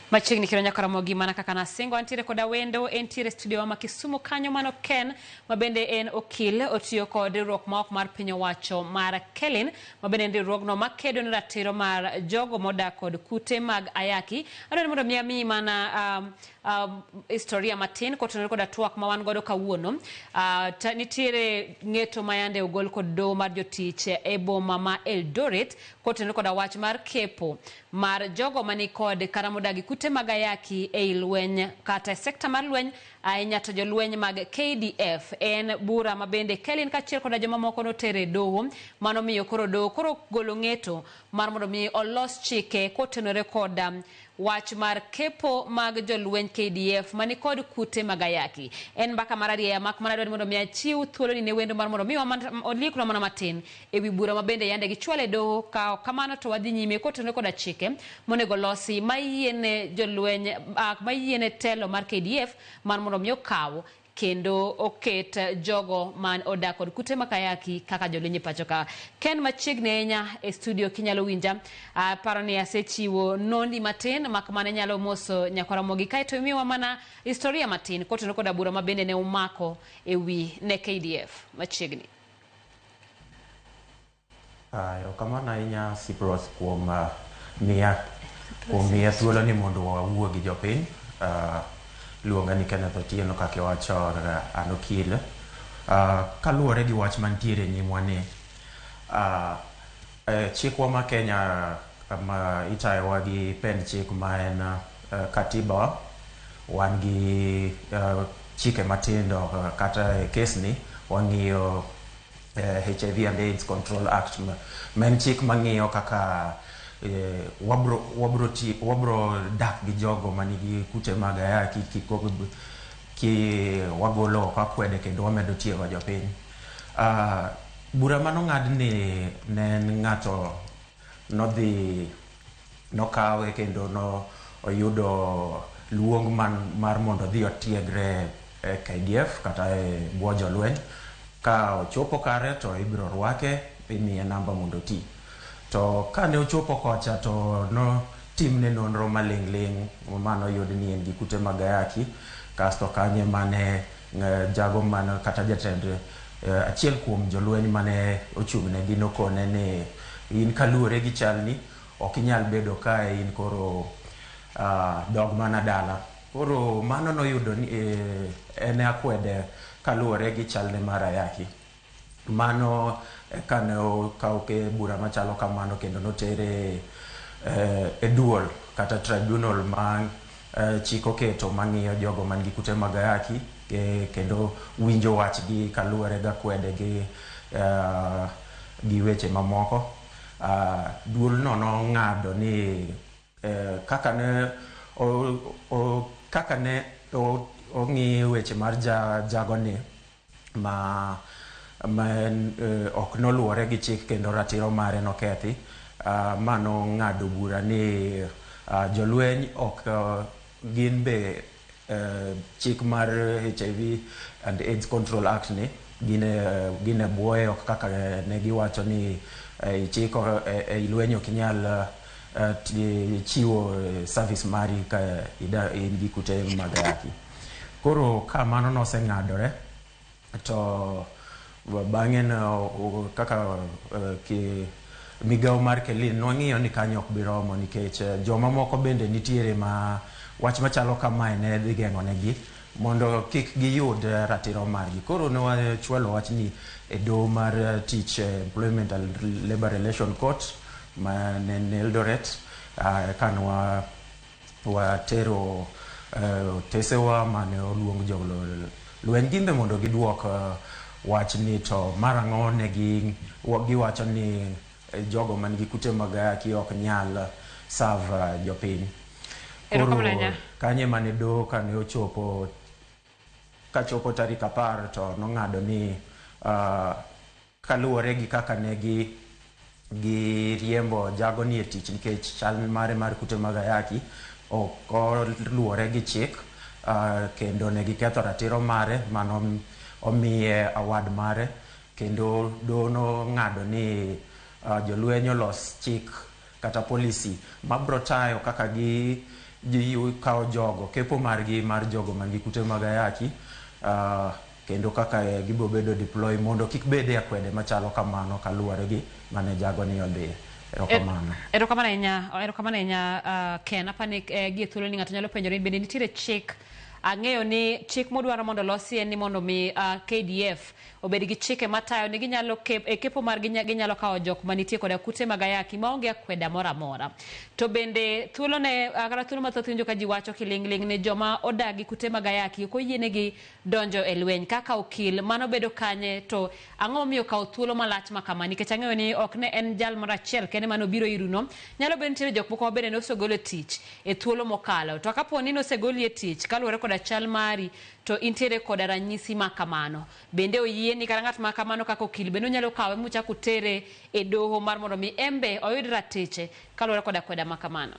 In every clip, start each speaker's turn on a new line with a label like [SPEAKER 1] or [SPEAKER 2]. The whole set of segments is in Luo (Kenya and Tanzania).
[SPEAKER 1] Machiegni kendo nyaka romo gi mana kaka nasingo, antiere koda wendo, entiere studio wa ma Kisumu kanyo, mano Ken ma bende en okil, otiyo kod riwruok ma ok mar piny owacho mar Kelin, ma bende en riwruogno makedo ne ratiro mar jogo modak kod kute mag ayaki. Adwaro ni mondo mi amiyi mana historia matin kotenore koda twak ma wan godo kawuono. Nitiere ng'eto ma yande ogol kod doho mar jotich e boma ma Eldoret kotenore koda wach mar kepo mar jogo mani kod kata modagi kute mag ayaki ei lweny kata e sekta mar lweny, ahinya to jolweny mag KDF. En bura ma bende Kelin kaachiel koda jomamoko notere e doho, mano miyo koro doho koro golo ng'eto mar mondo mi olos chike kotenore koda wach mar kepo mag jolweny KDF mani kod kute mag ayaki. En mbaka mar arieya, mak mana dwaro ni mondo mi achiw thuolo ni ne wendo mar mondo mi olieknwa mana matin ewi bura ma bende yande gichwalo e doho. Ka ok kamano to wadhi nyime kotenore koda chike monego losi mayiene jolweny, mayiene telo mar KDF mar mondo mi okaw kendo oket jogo man odak kod kute mag ayaki kaka jolweny e pacho ka. Ken, machiegni ahinya e studio kinyalo winja, aparo ni asechiwo nondi matin, mak mana inyalo moso nyakwara Ramogi kaeto imiyowa mana historia matin kotenore koda bura ma bende ne umako e wi ne KDF machiegni.
[SPEAKER 2] Erokamano ahinya, Sipros, kuom miya thuolo ni mondo wawuo gi jopiny. Luonga ni Kenneth Otieno, kaka iwacho, an okil. Kaluwore gi wach mantiere e nyimwa ni, chikwa ma Kenya ma itayowa gi pend chik ma en katiba, wan gi chike matindo, kata e kes ni wang'iyo HIV and AIDS Control Act, ma en chik mang'iyo kaka wabro dak gi jogo manigi kute mag ayaki ki wagolo oko akwede kendo wamedo tiego jopiny. Bura manong'ad ni ne en ng'ato nodhi nokawe kendo no oyudo luong man, mar mondo odhi otiegre e KDF kata e bwo jolweny. Ka ochopo kare to ibiro rwake, imiye namba mondo oti. To kane ochopo kocha to notimne nonro maling' ling' manoyud ni en gi kute mag ayaki. Kasto kanyo mane jago man kata jatend achiel kuom jolweny mane ochung' negi nokone ni in kaluwore gi chalni ok inyal bedo kae, in koro dog mana dala. Koro mano noyudo ni en akwede kaluwore gi chalne mar ayaki. Mano kane okaw ke bura machalo kamano kendo notere e duol kata tribunal ma chik oketo mang'iyo jogo man gi kute mag ayaki kendo winjo wachgi kaluwore gi akwede gi weche mamoko. Duolno nong'ado ni kaka ne ong'i weche mar jagoni ma en ok noluwore gi chik kendo ratiro mare nokethi, ma nong'ado bura ni jolweny ok gin be chik mar HIV and AIDS Control Act ni gin e bwoye, ok kaka ne giwacho ni chik ei lweny ok inyal chiwo service mari ka in gi kute mag ayaki. Koro ka mano noseng'adore to bang'e no kaka migawo mar Kelin nwang'iyo ni kanyo ok bi romo, nikech joma moko bende nitiere ma wach machalo kamae ne dhi geng'o negi mondo kik giyud ratiro margi. Koro ne wachwalo wachni e doho mar tich, Employment and Labour Relation Court ma ne en Eldoret, ka ne watero otesewa mane oluong jolweny gin be mondo giduok wachni to mar ang'o ne giwacho ni jogo man gi kute mag ayaki ok nyal serve jopiny. Koro kanyo ema ne doho kane ochopo kachopo tarik 10 to nong'ado ni kaluwore gi kaka ne gi giriembo jagoni e tich nikech chal mare mar kute mag ayaki ok oluwore gi chik, kendo ne giketho ratiro mare mano omiye award mare, kendo doho nong'ado ni jolweny olos chik kata policy mabro tayo kaka gi ji kawo jogo kepo margi mar jogo man gi kute mag ayaki, kendo kaka gibiro bedo deploy mondo kik bede akwede machalo kamano kaluwore gi mane jago ni odhiye. Erokamano.
[SPEAKER 1] Erokamano ahinya, erokamano ahinya, Ken. Apani gi e thuolo ni ng'ato nyalo penjore ni bende nitiere chik. Ang'eyo ni chik modwaro mondo olosi en ni mondo mi KDF obed gi chike matayo ni ginyalo e kepo margi ginyalo kawo jok manitie koda kute mag ayaki maonge akweda moro amora. To bende thuolo ne kata thuolo mathoth winjo ka ji wacho kiling'ling' ni joma odak gi kute mag ayaki ok oyienegi donjo e lweny. Kaka okil, mano bedo kanye to ang'o momiyo kawo thuolo malach ma kama? Nikech ang'eyo ni ok ne en jal moro achiel kende mane obiro iruno. Nyalo bedo nitiere jok moko ma bende nosegol e tich e thuolo mokalo. To kapo ni nosegoli e tich kaluwore koda chal mari to intiere koda ranyisi ma kamano. Bende oyieni kata ng'at ma kamano kaka okil bende onyalo kawe muchak utere e doho mar mondo mi embe oyud ratiche kaluwore koda kweda ma kamano.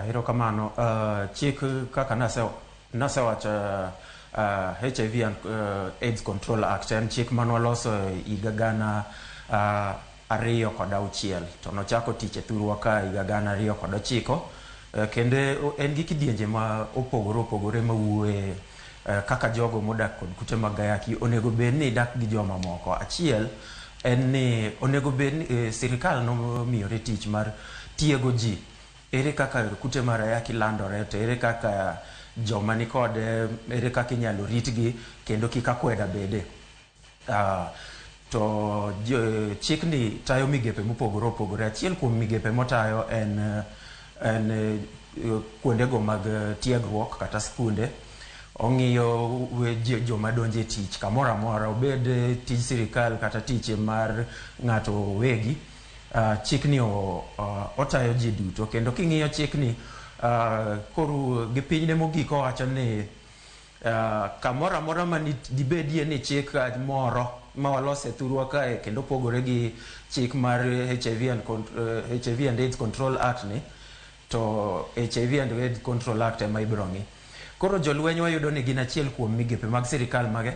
[SPEAKER 2] Erokamano. Chik kaka nasewacho, HIV and AIDS Control Act en chik manwaloso higa 2006 to nochako tich e thurwa ka higa 2009. Kendo en gi kidienje ma opogore opogore mawuoye kaka jogo modak kod kute mag ayaki onego bed ni dak gi joma moko. Achiel en ni onego bed ni sirikal nomiyore tich mar tiego ji ere kaka kute mar ayaki landore, to ere kaka joma nikode, ere kaka inyalo ritgi kendo kik akweda bede. To chikni tayo migepe mopogore opogore. Achiel kuom migepe motayo en kuondego mag tiegruok kata skunde. Ong'iyo joma donjo e tich kamoro amora, obed tij sirikal kata tich mar ng'ato owegi. Chikni otayo ji duto, kendo king'iyo chikni koro gi pinyne mogik owacho ni kamoro amora ma dibedie ni chik moro ma waloso e thurwa kae kendo opogore gi chik mar HIV and AIDS Control Act ni, to HIV and AIDS Control Act ema ibiro ng'i. Koro jolweny wayudo ni gin achiel kuom migepe mag sirikal mage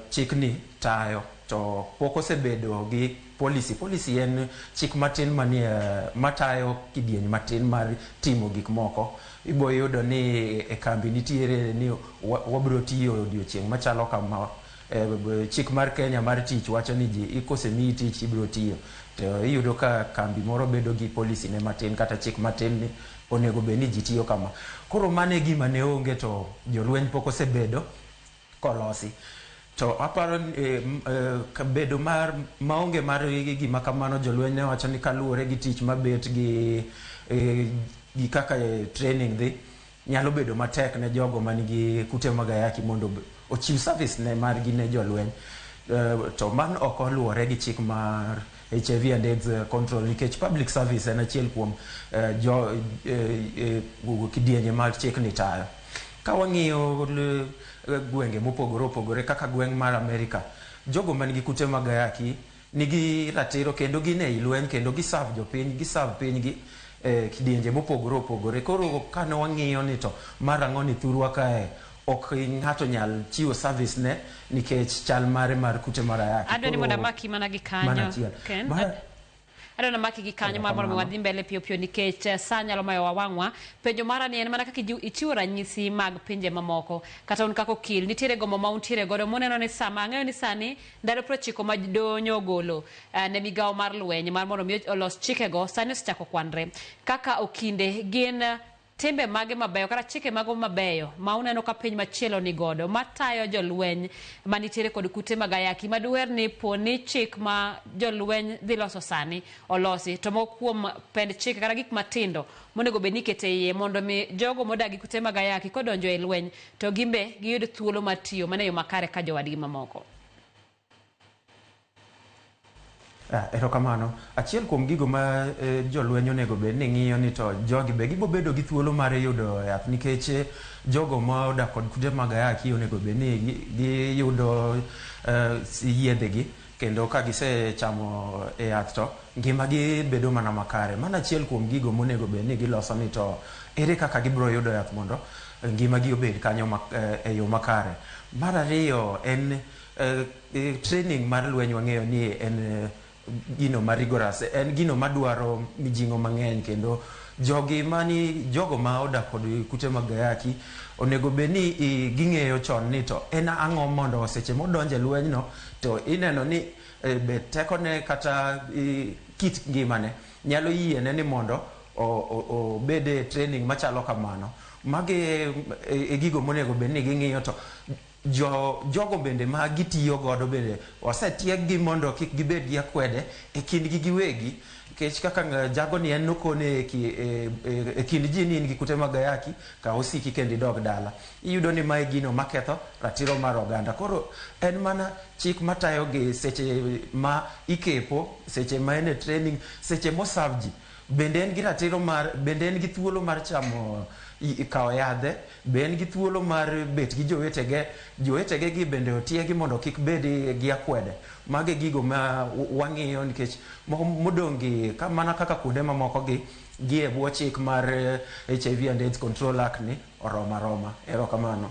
[SPEAKER 2] chikni tayo, to pok osebedo gi policy. Policy en chik matin manie matayo kidieny matin mar timo gik moko. Ibo yudo ni e kambi nitiere ni wabiro tiyo odiochieng' machalo kama. Chik mar Kenya mar tich wacho ni ji kosemiyi tich ibiro tiyo, to iyudo ka kambi moro bedo gi policy ne matin kata chik matin ni onego bed ni ji tiyo kama. Koro mano e gima ne onge to jolweny pok osebedo kolosi. To aparo bedo mar maonge mar gima kamano, jolweny ne wacho ni kaluwore gi tich mabet gi kaka training dhi, nyalo bedo matek ne jogo man gi kute mag ayaki mondo ochiw service ne margi ne jolweny. To mano ok oluwore gi chik mar HIV and AIDS control, nikech public service en achiel kuom jo kidienje mag chikni tayo. Ka wang'iyo gwenge mopogore opogore kaka gweng' mar Amerika, jogo man gi kute mag ayaki nigi ratiro kendo gin ei lweny kendo giserve jopiny, giserve pinygi e kidienje mopogore opogore. Koro kane wang'iyo ni to mar ang'o ni thurwa kae ok ng'ato nyal chiwo service ne nikech chal mare mar kute mar ayaki.
[SPEAKER 1] Adwa ni mondo amaki mana gi kanyo.
[SPEAKER 2] Ken.
[SPEAKER 1] Adwa ni amaki gi kanyo mar mondo mi wadhi mbele piyo piyo nikech sa nyalo mayo wang'wa. Penjo mara ni en mana kaka ichiwo ranyisi mag pinje mamoko, kata un kaka okil nitiere gombo ma untiere godo muneno ni sama ang'eyo ni sani ndalo 90 ma donyo ogolo ne migawo mar lweny mar mondo mi olos chikego sani osechako kwanre. Kaka okinde, gin timbe mage mabeyo kata chike mago mabeyo ma uneno ka piny machielo ni godo matayo jolweny manitiere kod kute mag ayaki maduher ni po ni chik ma jolweny dhi loso sani olosi, to moko kuom pend chike kata gik matindo monego bed ni ikete iye mondo mi jogo modak gi kute mag ayaki kodonjo e lweny to gimbe giyud thuolo mar tiyo mana e yo makare ka jowadgi mamoko?
[SPEAKER 2] Erokamano. Achiel kuom gigo ma jolweny onego bed ni ng'iyo ni to jogi be gibo bedo gi thuolo mar yudo yath, nikech jogo ma odak kod kute mag ayaki onego bed ni giyudo yedhegi, kendo ka gisechamo yath to ngimagi bedo mana makare. Mano achiel kuom gigo monego bed ni giloso ni to ere kaka gibiro yudo yath mondo ngimagi obed kanyo e yo makare. Mar ariyo en training mar lweny. Wang'eyo ni en gino ma rigorous, en gino madwaro mijing'o mang'eny, kendo jogi mani jogo ma odak kod kute mag ayaki onego bed ni ging'eyo chon ni to en ang'o, mondo seche modonje lwenyno to ineno ni be tekone kata kit ngimane nyalo yiene ni mondo obed e training machalo kamano. Magi e gigo monego bed ni ging'iyo, to jogo bende ma gitiyo godo bende osetieg gi mondo kik gibed gi akwede e kindgi giwegi, nikech kaka jagoni en nokone e kind ji ni in gi kute mag ayaki, kaw osiki kendo idog dala. Iyudo ni mae gino maketho ratiro mar oganda. Koro en mana chik matayo gi seche ma ikepo, seche ma en e training, seche moserve ji, bende en gi ratiro mar, bende en gi thuolo mar chamo, kawo yadhe, be en gi thuolo mar bet gi jowetege, jowetege gi bende otiegi mondo kik bed gi akwede. Mago e gigo ma wang'iyo, nikech modong' gi mana kaka kuonde mamoko gi e bwo chik mar HIV and AIDS Control Act ni oromo aroma. Erokamano.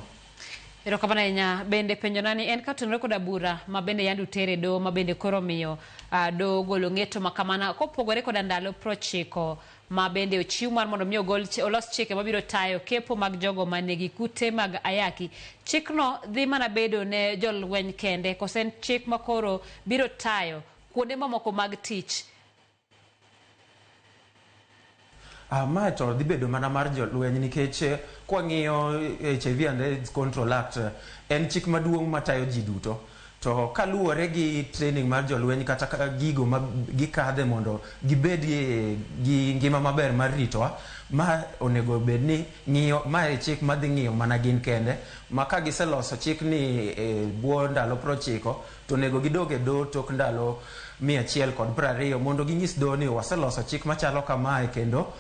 [SPEAKER 1] Erokamano ahinya. Bende penjona ni en katenore koda bura ma bende yande utere doho, ma bende koro miyo doho golo ng'eto ma kamano kopogore koda ndalo 90 ma bende ochiw mar mondo mi ogol olos chike mabiro tayo kepo mag jogo manigi kute mag ayaki. Chikno dhi mana bedo ne jolweny kende kose en chik ma koro biro tayo kuonde mamoko mag tich?
[SPEAKER 2] Mae to dhi bedo mana mar jolweny, nikech kwang'iyo HIV and AIDS Control Act en chik maduong' matayo ji duto. To kaluwore gi training mar jolweny kata gigo ma gikadhe mondo gibed gi ngima maber mar ritowa, ma onego bed ni ng'iyo, ma e chik madhi ng'iyo mana gin kende, ma ka giseloso chik ni e bwo ndalo 90 to onego gidog e doho tok ndalo 120 mondo ginyis doho ni waseloso chik machalo kamae, kendo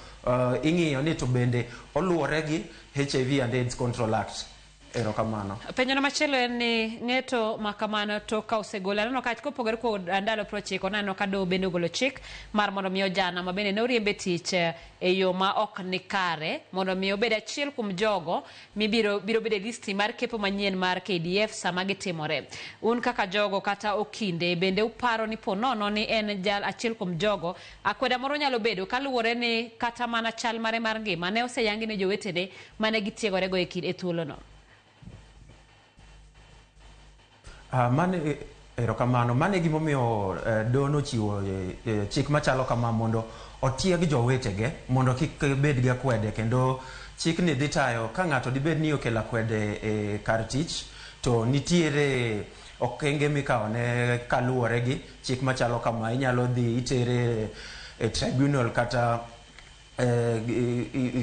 [SPEAKER 2] ing'iyo ni to bende oluwore gi HIV and AIDS Control Act. Erokamano.
[SPEAKER 1] Penjono machielo en ni ng'eto ma kamano to ka osegol, aneno ka kopogore kod ndalo 90, naneno ka doho bende ogolo chik mar mondo mi ojana ma bende ne oriemb e tich e yo ma ok ni kare mondo mi obed achiel kuom jogo mibiro biro bedo e listi mar kepo manyien mar KDF sama gitimore. Un kaka jogo kata okinde bende uparo ni po nono ni en jal achiel kuom jogo, akweda moro nyalo bedo kaluwore ni kata mana chal mare mar ngima ne oseyangi ne jowetene mane gitiegorego e thuolono?
[SPEAKER 2] Mano erokamano. Mano e gimomiyo doho nochiwo chik machalo kama mondo otieg jowetege mondo kik bed gi akwede, kendo chikni dhi tayo ka ng'ato dibed ni okelo akwede e kar tich to nitiere okenge mikawo ne kaluwore gi chik machalo kama. Inyalo dhi itere e tribunal kata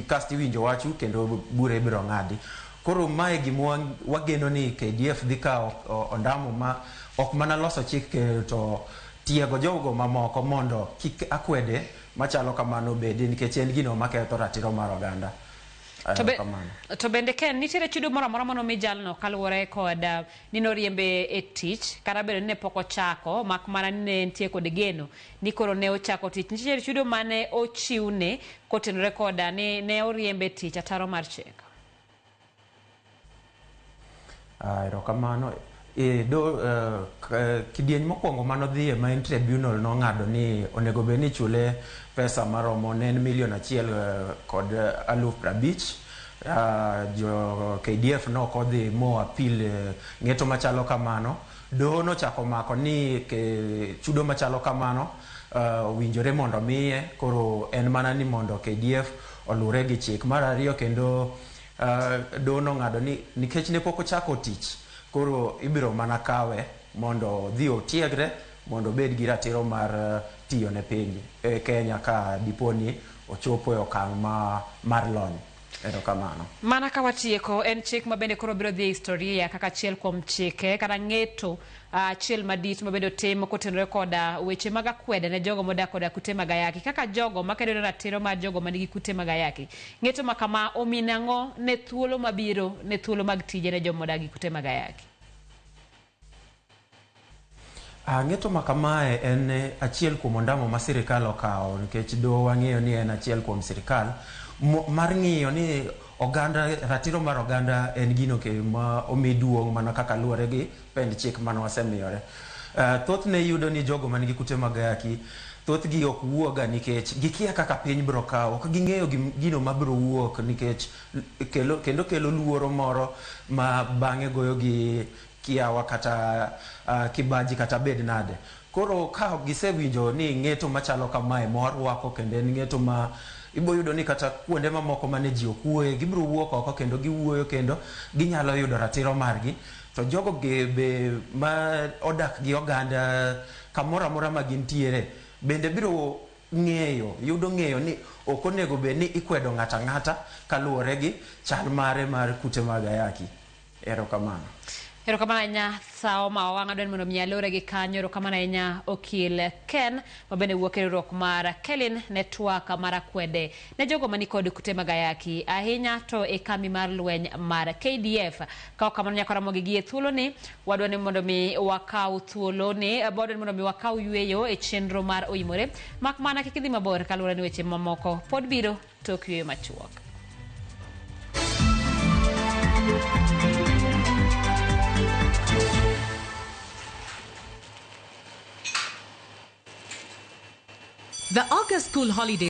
[SPEAKER 2] kasto iwinjo wachu kendo bura ibiro ng'adi. Koro mae gima wageno ni KDF dhi kawo ondamo ma ok mana loso chik to tiego jogo mamoko mondo kik akwede machalo kamano bedi, nikech en gino maketho ratiro mar oganda.
[SPEAKER 1] To bende Ken, nitiere chudo moro amora manomi jalno kaluwore kod ni noriembe e tich kata bedo ni ne pok ochako, mak mana ni ne entie kod geno ni koro ne ochako tich? Nitiere chudo mane ochiwne kotenore koda ni ne oriembe e tich ataro mar chik?
[SPEAKER 2] Erokamano. Kidieny mokwongo manodhiye ma en tribunal nong'ado ni onego bed ni ichule pesa maromo ne en 1,050,000. Jo KDF nok odhi mo appeal ng'eto machalo kamano. Doho nochako mako ni chudo machalo kamano owinjore mondo miye, koro en mana ni mondo KDF olure gi chik. Mar ariyo kendo doho nong'ado ni nikech ne pok ochako tich, koro ibiro mana kawe mondo odhi otiegre mondo obed gi ratiro mar tiyo ne piny Kenya ka dipo ni ochopo e okang' mar lony. Erokamano.
[SPEAKER 1] Mana ka watieko, en chik ma bende koro biro dhi e historia kaka achiel kuom chike kata ng'eto achiel madit ma bende otim kotenore koda weche mag akwede ne jogo modak koda kute mag ayaki, kaka jogo makedo ne ratiro mar jogo manigi kute mag ayaki. Ng'eto ma kama omino ang'o ne thuolo mabiro ne thuolo mag tije ne joma odak gi kute mag ayaki?
[SPEAKER 2] Ng'eto ma kamae en achiel kuom ondamo ma sirikal okawo, nikech doho wang'eyo ni en achiel kuom sirikal mar ng'iyo ni oganda, ratiro mar oganda en gino ma omi duong' mana kaka luwore gi pend chik mane wasemiyore. Thothne iyudo ni jogo man gi kute mag ayaki thothgi ok wuoga nikech gikia kaka piny bro kawo, ok ging'eyo gino mabro wuok nikech kelo, kendo kelo luoro moro ma bang'e goyo gi kiawa kata kibaji kata bed nade. Koro ka gisewinjo ni ng'eto machalo kamae ma warwako kendo en ng'eto ma ibo yudo ni kata kuonde mamoko mane ji ok wuoye, gibiro wuok oko kendo giwuoyo kendo ginyalo yudo ratiro margi. To jogo be ma odak gi oganda kamoro amora ma gintiere bende biro ng'eyo, yudo ng'eyo ni ok onego bed ni ikwedo ng'ato ang'ata kaluwore gi chal mare mar kute mag ayaki. Erokamano.
[SPEAKER 1] Erokamano ahinya sawo ma wawang'o adwa ni mondo mi alore gi kanyo. Erokamano ahinya okil Ken ma bende wuok e riwruok mar Kelin Network mar akwede ne jogo manikod kute mag ayaki ahinya to e kambi mar lweny mar KDF. Ka ok kamano nyaka Ramogi gi e thuoloni wadwa ni mondo mi wakaw thuoloni wadwa ni mondo mi wakaw yueyo e chenro mar oimore mak mana kik idhi mabor kaluwore ni weche mamoko pod biro tok yueyo machuok.
[SPEAKER 3] The August school holiday